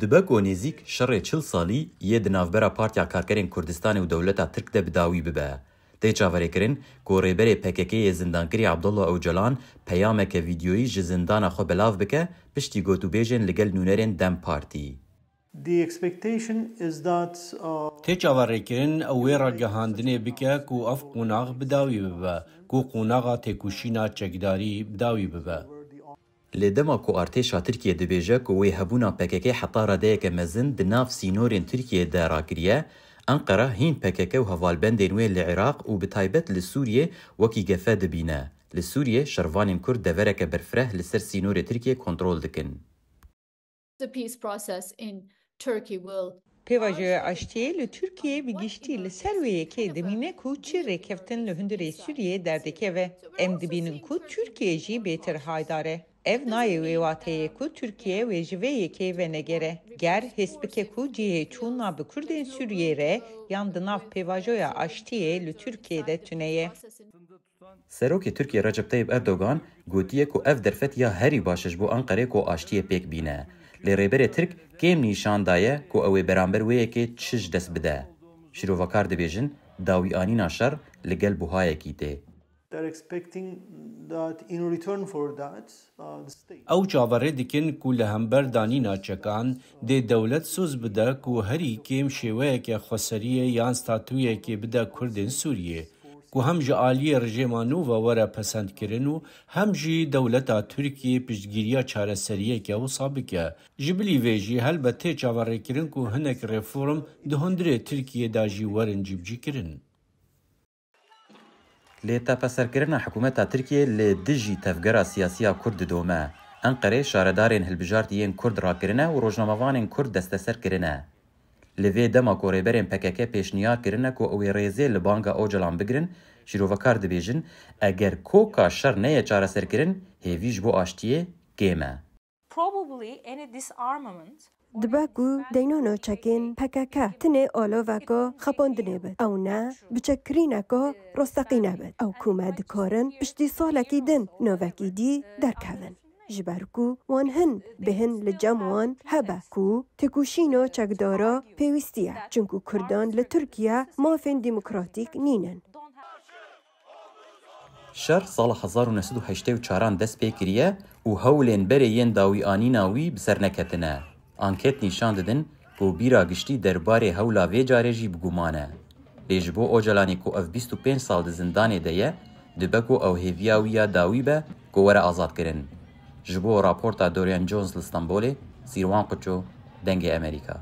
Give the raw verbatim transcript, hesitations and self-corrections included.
Dibe ku nêzîk şerê çil salî yê di navbera Partiya Karkerên Kurdistanê û dewleta Tirk de bi dawî bibe. Tê çaverêkirin ku rêberê P K K'ê yê zindankirî Abdullah Ocalan peyameke vîdyoyî ji zindana xwe belav bike, piştî gotûbêjên li gel nûnerên DEM Partî. The expectation is that, uh, Tê çaverêkirin ew wê ragihandinê bike ku ev qonax bi dawî bibe, ku qonaxa têkoşîna çekdarî bi dawî bibe. Lê dema ku artêşa Tirkiyê dibêje ku wê hebûna P K K heta radeyeke mezin di nav sînorên Tirkiyê de rakiriye, Enqera hîn P K K û hevalbendên wê li Iraq û bi taybet li Sûriyê wekî gefe dibîne. Li Sûriyê şervanên Kurd devereke berfireh li ser sînorê Tirkiyê kontrol dikin. The peace process in Turkey will Pêvajoya aştiyê li Tirkiyê bi giştî li ser wê yekê dimîne ku çi rêkeftin li hundirê Sûriyê derdikeve. Em dibînin ku Tirkiye jî bêtir haydar e. Ev nayê wê wateyê ku Tirkiye wê ji vê yekê venegere. Ger hês bike ku cihê çûna bi Kurdên Sûriyê re yan di nav pêvajoya aştiyê li Tirkiyê de tune ye. Serokê Tirkiyê Recep Tayyip Erdogan gotiye ku ev derfet ya herî baş e ji bo Enqerê ku aştiyê pêk bîne. Lê rêberê Tirk kêm nîşan daye ku ew ê beramber wê yekê çi ji dest bide. Şîrovakar dibêjin, dawîanîna şer li gel buhayekî tê. They're expecting that in return for that, uh, the state Ew çaverê dikin ku li hember danîna çekan dê dewlet soz bide ku herî kêm şêweyeke xweseriyê yan statuyekê bide Kurdên Sûriyê, ku hem ji aliyê rejêma nû ve were pesendkirin û hem jî dewleta Tirkiyê piştgiriya çareseriyeke wisa bike. Ji bilî vê jî helbet tê çaverêkirin ku hinek reform di hundirê Tirkiyê de jî werin cîbicîkirin. Lê tepeserkirina hikûmeta Tirkiyê li dijî tevgera siyasî ya Kurd didome. Enqerê şaredarên hilbijartî yên Kurd rakirine û rojnamevanên Kurd desteser kirine. Li vê dema ku rêberên P K K pêşniyar kirine ku ew ê rêzê li banga Ocalan bigirin, şîrovekar dibêjin, eger koka şer neye çareserkirin, hêvî ji bo aştiyê kêm e. Probably any disarmament Dibe ku deyna navçekên P K K tinê aloveka xapandinê bit. Ew ne biçekkirineka rasteqîne bit. Ew ku me dikarin piştî salekî din navekî dî derkevin. Ji ber ku wan hin bêhn li cem wan hebe ku têkoşîna çekdara pêwîstî ye. Çinku Kurdan li Tirkiye mafên demokratîk nînin. Şer sala hezar û neh sed û heştê û çaran dest pê kiriye û hewlên berê yên dawîanîna wî bi ser neketine. Anket nîşan didin ku bîra giştî derbarê hewla vê carê jî bi guman e. Lê ji bo Ocalanê ku ev bîst û pênc sal di zindanê de ye, dibe ku ew hêviya wî ya dawî be ku were azadkirin. Ji bo raporta Dorian Jones li Stenbolê, Sîrwan Quço, Dengê Amerîka.